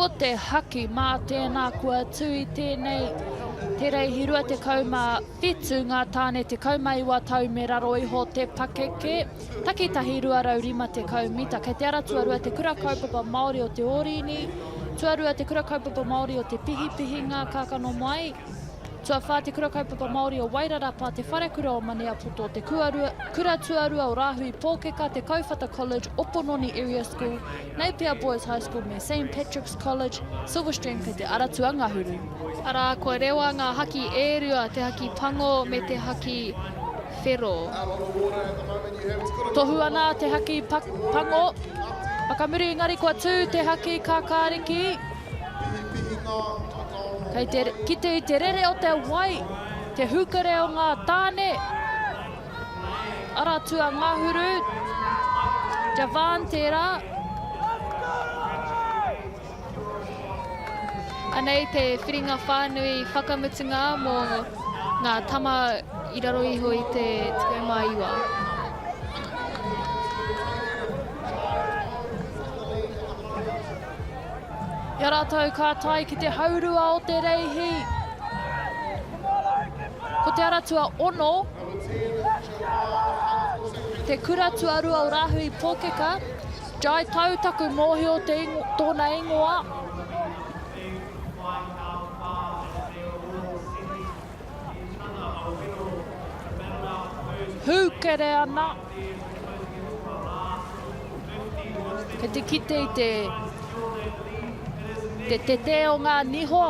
Ko te haki mā tēnā kua tū i tēnei te reihi 27 ngā tāne 19 tau me raro iho te pakeke, takitahi 250 mita. Kei te ara tuarua te Kura Kaupapa Māori o Te Ōrini, tuarua te Kura Kaupapa Māori o Te Pihipihinga Kākano Mai, Tuawhā, Te Kura Kaupapa Māori o Wairarapa, Te Wharekura o Maniapoto, Te Kuarua, Kura Tuarua o Rāhui Pōkeka, Te Kauwhata College, Opononi Area School, Napier Boys High School me St Patrick's College, Silverstream kei te ara tuangahuru. Arā, kua rewa ngā haki e rua, te haki pango me te haki whero. Tohu ana te haki pango, whakamuri engari kua tū te haki kākāriki. Kei te kite i te rere o te wai, te hūkere o ngā tāne. Ara tua ngahuru, Javan tērā. Anei te whiringa whānui whakamutunga mō ngā tama i raro iho i te 19. I a rātou ka tae ki te haurua o te reihi. Ko te ara tuaono, te kura tuarua o Rāhui Pōkeka, Jai Tau taku mōhio te ingo, tōna ingoa. Hūkere ana. Kei te kite i te, te tetē o ngā niho.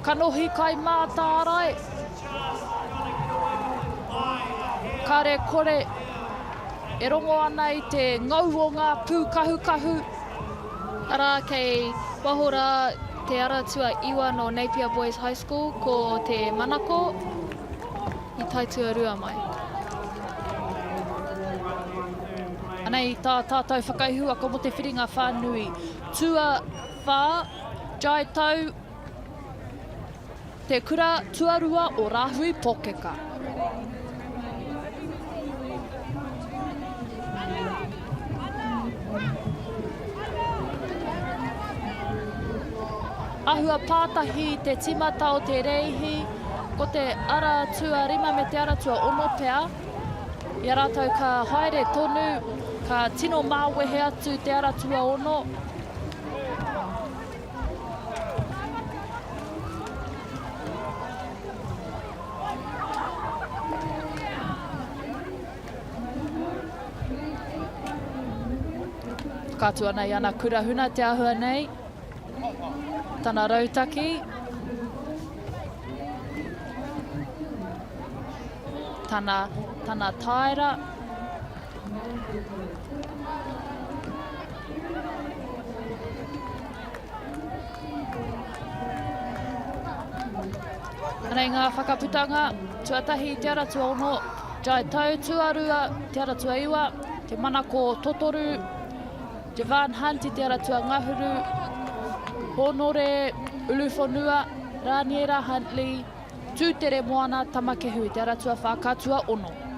Kanohi kai mātārae. Kare kore e rongo ana i te ngau o ngā pūkahukahu. Arā, kei waho rā te ara tuaiwa nō Napier Boys High School, ko te Manako. I tae tuarua mai. Anei tā tātou whakaihuwaka mō te whiringa whānui. Tuawhā, Jai Tau, te kura tuarua o Rāhui Pōkeka. Āhua pātahi te tīmata o te reihi, ko te ara tuarima me te ara tuaono pea. I a rātou ka haere tonu, ka tino māwehe atu te ara tuaono. Whakaatu ana i ana kura huna te āhua nei. Tana rautaki. Tana, tana taera. Anei ngā whakaputanga, tuatahi te ara tuaono, Jai Tau, tuarua, te ara tuaiwa, te manako totoru, Javan Hunt i te ara tuangahuru, Hōnore Uluwhonua, Rāniera Huntley, Tūtere Moana, Tamakehu i te ara tuawhā ka tuaono.